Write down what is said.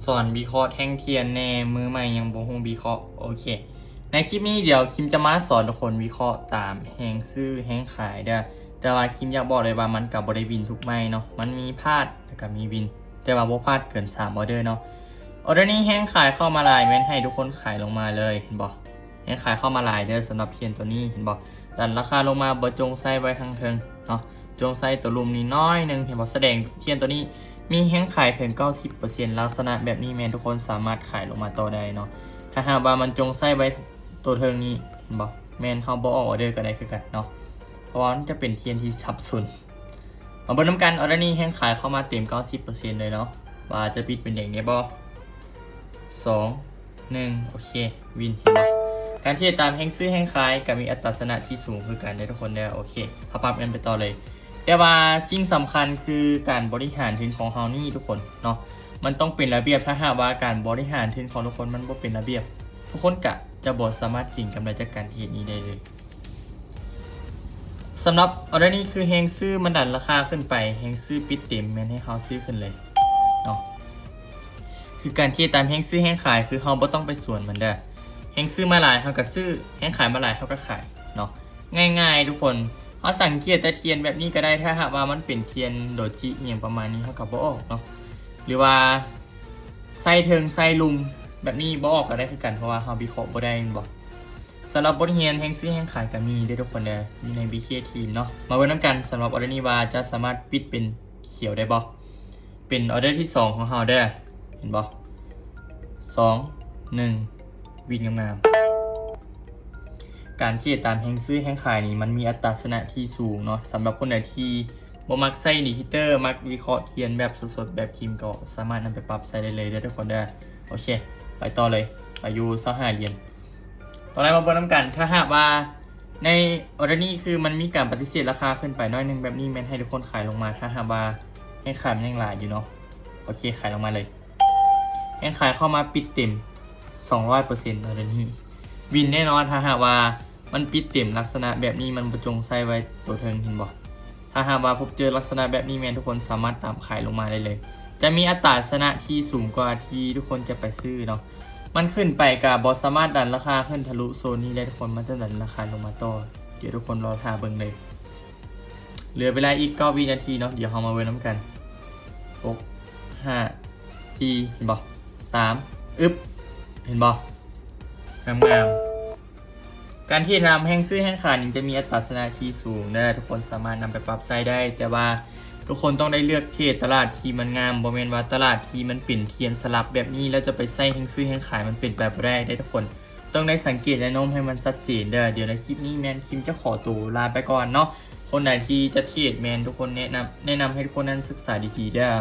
ສອນວິເຄາະແທ່ງທຽນແດ່ ມືໃໝ່ຍັງບໍ່ຮູ້ວິເຄາະ. ໂອເຄ ໃນຄລິບນີ້ດຽວຄິມຈະມາສອນທຸກຄົນວິເຄາະຕາມແຮງຊື້ແຮງຂາຍເດີ້. ແຕ່ວ່າຄິມຢາກບອກເລີຍວ່າມັນກໍບໍ່ໄດ້ວິນທຸກໄມ້ເນາະ, ມັນມີພາດ ແລ້ວກໍມີວິນ ແຕ່ວ່າບໍ່ພາດເກີນສາມອອເດີເນາະ. ອອເດີນີ້ແຮງຂາຍເຂົ້າມາຫຼາຍ ແມ່ນໃຫ້ທຸກຄົນຂາຍລົງມາເລີຍ ເຫັນບໍ່? ແຮງຂາຍເຂົ້າມາຫຼາຍເດີ້ ສຳລັບທຽນຕົວນີ້ ເຫັນບໍ່? ດັນລາຄາລົງມາ ບໍ່ຈົ່ງໃສ່ໄວ້ທາງເທິງເນາະ, ຈົ່ງໃສ່ຕົວລຸ່ມນີ້ໜ້ອຍໜຶ່ງ ເຫັນບໍ່? ສະແດງທຽນຕົວນີ້ມີແຮງຂາຍເຖິງເກົ້າສິບເປີເຊັນ ລັກສະນະແບບນີ້ແມ່ນທຸກຄົນສາມາດຂາຍລົງມາຕໍ່ໄດ້ເນາະ. ຖ້າຫາກວ່າມັນຈົ່ງໃສ່ໄວ້ຕົວເທິງນີ້ ເຫັນບໍ່? ແມ່ນເຮົາບໍ່ອອກອອເດີກໍໄດ້ຄືກັນເນາະ, ເພາະວ່າມັນຈະເປັນທຽນທີ່ສັບສົນ. ມາເບິ່ງນຳກັນ ອອເດີນີ້ແຮງຂາຍເຂົ້າມາເຕັມເກົ້າສິບເປີເຊັນເລີຍເນາະ, ວ່າຈະປິດເປັນແດງໄດ້ບໍ່? ສອງ ໜຶ່ງ ໂອເຄ ວິນ ເຫັນບໍ່? ການເທຣດຕາມແຮງຊື້ແຮງຂາຍກໍມີອັດຕາຊະນະທີ່ສູງຄືກັນເດີ້ທຸກຄົນເດີ້. ໂອເຄ ເຮົາປັບກັນໄປຕໍ່ເລີຍ. ແຕ່ວ່າສິ່ງສຳຄັນຄືການບໍລິຫານທຶນຂອງເຮົານີ້ທຸກຄົນເນາະ, ມັນຕ້ອງເປັນລະບຽບ. ຖ້າຫາກວ່າການບໍລິຫານທຶນຂອງທຸກຄົນມັນບໍ່ເປັນລະບຽບ, ທຸກຄົນກະຈະບໍ່ສາມາດເກັງກຳໄລຈາກການເທຣດນີ້ໄດ້ເລີຍ. ສຳລັບອອເດີນີ້ຄືແຮງຊື້ມັນດັນລາຄາຂຶ້ນໄປ, ແຮງຊື້ປິດເຕັມ ແມ່ນໃຫ້ເຮົາຊື້ຂຶ້ນເລີຍເນາະ. ຄືການເທຣດຕາມແຮງຊື້ແຮງຂາຍ ຄືເຮົາບໍ່ຕ້ອງໄປສວນມັນເດີ້. ແຮງຊື້ມາຫຼາຍເຮົາກໍຊື້, ແຮງຂາຍມາຫຼາຍເຮົາກໍຂາຍເນາະ. ງ່າຍໆທຸກຄົນ, ເຮົາສັງເກດແຕ່ທຽນແບບນີ້ກໍໄດ້. ຖ້າຫາກວ່າມັນເປັນທຽນໂດຈິອີ່ຫຍັງປະມານນີ້ ເຮົາກໍບໍ່ອອກເນາະ, ຫຼືວ່າໄສ້ເທິງໄສ້ລຸ່ມແບບນີ້ບໍ່ອອກກໍໄດ້ຄືກັນ, ເພາະວ່າເຮົາວິເຄາະບໍ່ໄດ້ແມ່ນບໍ່? ສຳລັບບົດຮຽນແຮງຊື້ແຮງຂາຍກໍມີເດີ້ທຸກຄົນເດີ້, ມີໃນ ບີເຄ ທີມເນາະ. ມາເບິ່ງນຳກັນສຳລັບອອເດີນີ້ວ່າຈະສາມາດປິດເປັນຂຽວໄດ້ບໍ່? ເປັນອອເດີທີສອງຂອງເຮົາເດີ້, ເຫັນບໍ່? ສອງ ໜຶ່ງ ວິນງາມໆ. ການເທຣດຕາມແຮງຊື້ແຮງຂາຍນີ້ ມັນມີອັດຕາຊະນະທີ່ສູງເນາະ. ສຳລັບຄົນໃດທີ່ບໍ່ມັກໃຊ້ອິນດິເຄເຕີ, ມັກວິເຄາະທຽນແບບສົດໆແບບຄິມ ກໍສາມາດນຳໄປປັບໃຊ້ໄດ້ເລີຍເດີ້ທຸກຄົນເດີ້. ໂອເຄ ໄປຕໍ່ເລີຍ, ອາຍຸຊາວຫ້າຫຼຽນ. ຕໍ່ໄປມາເບິ່ງນຳກັນ, ຖ້າຫາກວ່າໃນອອເດີນີ້ຄືມັນມີການປະຕິເສດລາຄາຂຶ້ນໄປໜ້ອຍໜຶ່ງແບບນີ້ ແມ່ນໃຫ້ທຸກຄົນຂາຍລົງມາ. ຖ້າຫາກວ່າແຮງຂາຍມັນຍັງຫຼາຍຢູ່ເນາະ, ໂອເຄ ຂາຍລົງມາເລີຍ. ແຮງຂາຍເຂົ້າມາປິດເຕັມ ສອງຮ້ອຍເປີເຊັນ ອອເດີນີ້ ວິນແນ່ນອນ. ຖ້າຫາກວ່າມັນປິດເຕັມລັກສະນະແບບນີ້ ມັນບໍ່ຈົ່ງໃສ່ໄວ້ໂຕເທິງ ເຫັນບໍ່? ຖ້າຫາກວ່າພົບເຈີລັກສະນະແບບນີ້ ແມ່ນທຸກຄົນສາມາດຕາມຂາຍລົງມາໄດ້ເລີຍ. ຈະມີອັດຕາຊະນະທີ່ສູງກວ່າທີ່ທຸກຄົນຈະໄປຊື້ເນາະ. ມັນຂຶ້ນໄປກະບໍ່ສາມາດດັນລາຄາຂຶ້ນທະລຸໂຊນນີ້ໄດ້ທຸກຄົນ, ມັນຈະດັນລາຄາລົງມາຕໍ່. ດຽວທຸກຄົນລໍຖ້າເບິ່ງເລີຍ. ເຫຼືອເວລາອີກເກົ້າວິນາທີເນາະ, ດຽວເຮົາມາເບິ່ງນຳກັນ. ຫົກ ຫ້າ ສີ່ ເຫັນບໍ່? ຕາມ ອຶບ ເຫັນບໍ່? ງາມໆ. ການເທຣດຕາມແຮງຊື້ແຮງຂາຍນີ້ຈະມີອັດຕາຊະນະທີ່ສູງເດີ້, ທຸກຄົນສາມາດນຳໄປປັບໃຊ້ໄດ້, ແຕ່ວ່າທຸກຄົນຕ້ອງໄດ້ເລືອກເທຣດຕະຫຼາດທີ່ມັນງາມ, ບໍ່ແມ່ນວ່າຕະຫຼາດທີ່ມັນເປັນທຽນສະຫຼັບແບບນີ້ ແລ້ວຈະໄປໃຊ້ແຮງຊື້ແຮງຂາຍ, ມັນເປັນໄປບໍ່ໄດ້ເດ້ທຸກຄົນ. ຕ້ອງໄດ້ສັງເກດແນວໂນ້ມໃຫ້ມັນຊັດເຈນເດີ້. ດຽວໃນຄລິບນີ້ແມ່ນຄິມຈະຂໍໂຕລາໄປກ່ອນເນາະ. ຄົນໃດທີ່ຈະເທຣດແມ່ນທຸກຄົນແນະນຳ, ແນະນຳໃຫ້ທຸກຄົນນັ້ນສຶກສາດີໆເດີ້.